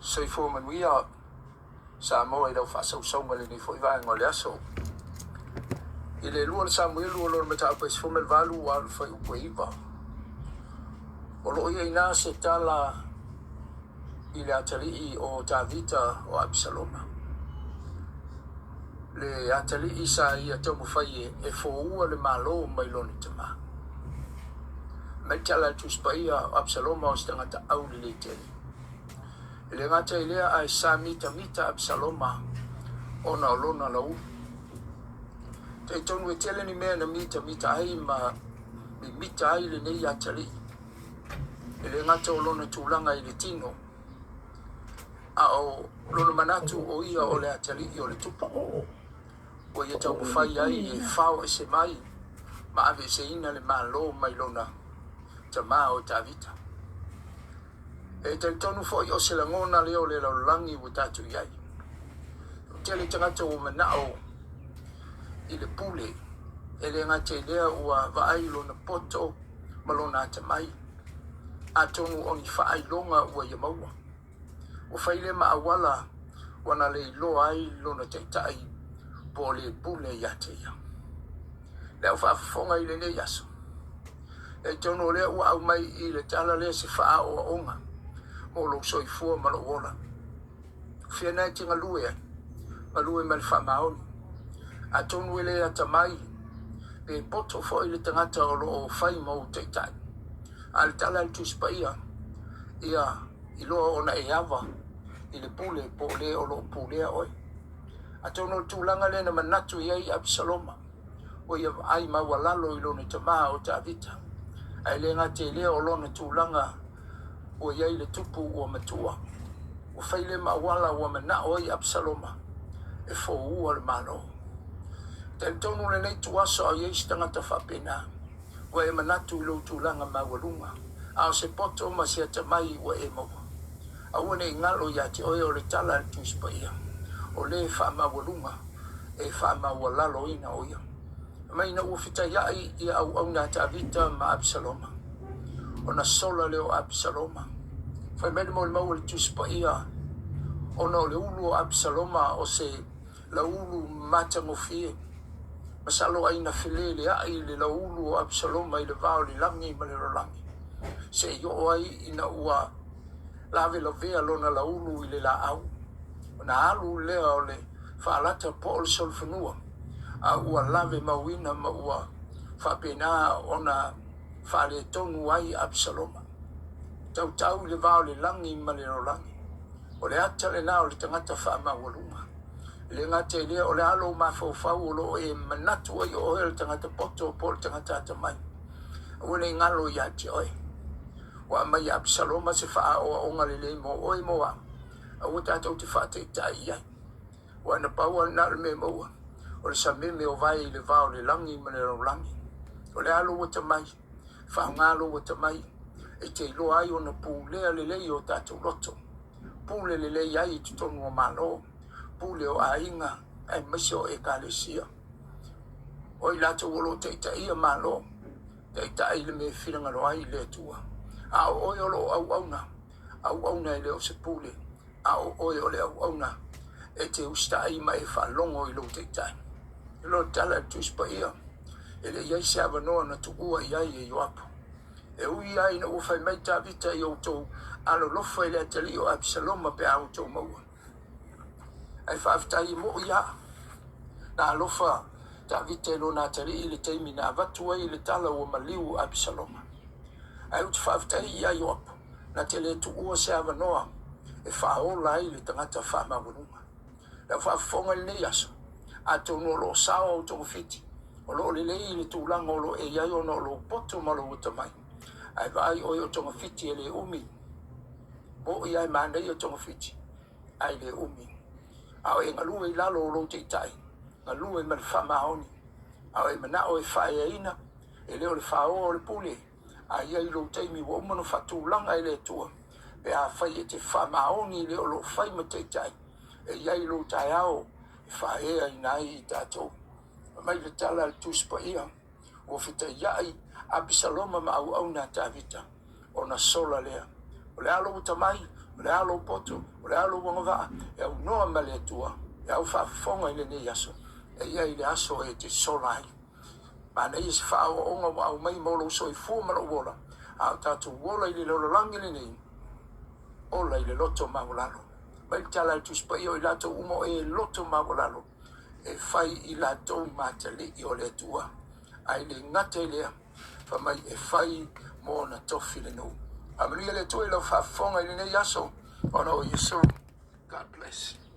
Soifua manuia Samoa i lau faasausauga i lenei foi vaega o le aso. I le lua o le Samuelu o lona mataupu e 18 ua alu fuaiupu e 9. O lo o i ai ina se tala i le atalii o Tavita o Apisaloma. Le atalii sa ia taumafai e foua le Malo mai lona tama. Mai le tala a le Tusi Paia, o Apisaloma o se tagata aulelei tele. E le gata i lea, ae sa mitamita Apisaloma ona o lona laulu. Talitonu e tele ni mea na mitamita ai ma mimita ai lenei atalii. E le gata o lona tulaga i le tino, a o lona manatu o ia o le atalii o le tupu. Ua ia taumafai ai e fao ese mai ma aveeseina le Malo mai lona tama o Tavita. E talitonu foi o se lagona lea o le lalolagi ua tatou i ai. Ua tele tagata ua manao i le pule, e le gata i lea ua vaai lona poto ma lona atamai, atonu o ni faailoga ua ia maua. Ua fai lea ma auala ua na le iloa ai lona taitai po o le pule ia te ia. Le au faafofoga i lenei aso, e talitonu o lea ua aumai i le tala lea se faaoaoga mo lou soifua ma lou ola. O fea na e te galue ai? Galue ma le faamaoni. Atonu e le atamai pe poto foi le tagata o lo o fai ma ou taitai. A o le tala a le Tusi Paia, ia iloa ona e ava i le pule po o le o lo o pulea oe. Atonu o le tulaga lea na manatu i ai Apisaloma, ua ia vaai maualalo i lona tama o Tavita, ae le gata i lea o lona tulaga ua i ai le tupu ua matua. Ua fai lea ma auala ua manao ai Apisaloma e foua le Malo. E talitonu lenei ituaso a o i ai se tagata faapena, ua e manatu i lou tulaga maualuga, a o se poto ma se atamai ua e maua. Aua ne i galo ia te oe o le tala a le Tusi Paia, o le faamaualuga e faamaualaloina o ia. Mai ina ua fetaiai ia auauna a Tavita ma Apisaloma, ona sola lea o Apisaloma. Fai mai le molimau a le Tusi Paia, ona o le ulu o Apisaloma o se lauulu matagofie. Masalo ai na feleleai le lauulu o Apisaloma i le va o le lagi ma le lalolagi, se i oo ai ina ua lavelavea lona laulu i le laau, ona alu lea o le faalata po o le solofanua, a ua lave mauina ma ua faapena ona faaletonu ai Apisaloma. Tautau i le va o le lagi ma le lalolagi. O le ata lena o le tagata faamaualuga. E le gata i lea, o le a lou mafaufau o lo o e manatu ai o oe o le tagata poto po o le tagata atamai. Aua ne i galo ia te oe. Ua aumai e Apisaloma se faaoaoga lelei mo oe mo au, aua tatou te faataitai i ai. Ua na pau lava lena o le mea e maua, o le sameme o vae i le va o le lagi ma le lalolagi. O le a lou atamai, faaaoga lou atamai e te iloa ai ona pulea lelei o tatou loto, pule lelei ai i totonu o Malo, pule o aiga aemaise o Ekalesia. O i latou o lo o taitaia Malo, taitai i le mea e finagalo ai le Atua. A o oe o lo o auauna, auauna e le o se pule, a o oe o le auauna e te usitai ma e faalogo i lou taitai. I lo tala a le Tusi Paia, e le i ai se avanoa na tuua i ai e Ioapo. E ui lava ina ua fai mai Tavita i outou alolofa i le atalii o Apisaloma pe a outou maua. Ae faafetai e moʻi lava. Na alofa Tavita i lona atalii i le taimi na avatu ai le tala ua maliu Apisaloma. Ae ou te faafetai ia Ioapo, na te le tuua se avanoa e faaola ai le tagata faamaualuga. Lau faafofoga i lenei aso, atonu o lo o sao au togafiti, o lo o lelei le tulaga o lo o e i ai ona o lou poto ma lou atamai. Ae vaai oe o togafiti e le umi. Moʻi lava e manaia togafiti, ae le umi. A o e galue i lalo o lou taitai, galue ma le faamaoni. A o e manao e faaeaina, e le o le faaoa o le pule, a i ai lou taimi ua uma ona faatulaga e le Atua, pe afai e te faamaoni i le o lo o fai ma taitai, e i ai lou taeao e faaeaina ai i tatou. Fai mai le tala a le Tusi Paia, Ua fetaiai Apisaloma ma auauna a Tavita, ona sola lea. O le a lou atamai? O le a lou poto, o le a lou agavaa, e aunoa ma le Atua, e au faafofoga i lenei aso, e i ai le aso e te sola ai. Manaia se faaoaoga ua aumai mo lou soifua ma lou ola, a o tatou ola i le lalolagi lenei, ola i le loto maualalo. Mai le tala a le Tusi Paia o i latou uma o e loto maualalo, e fai i latou ma atalii o le Atua. Ae le gata i lea, fai mai e fai mo ona tofi le nuu. Faamanuia le Atua i lau faafofoga i lenei aso, ona o Iesu. God bless.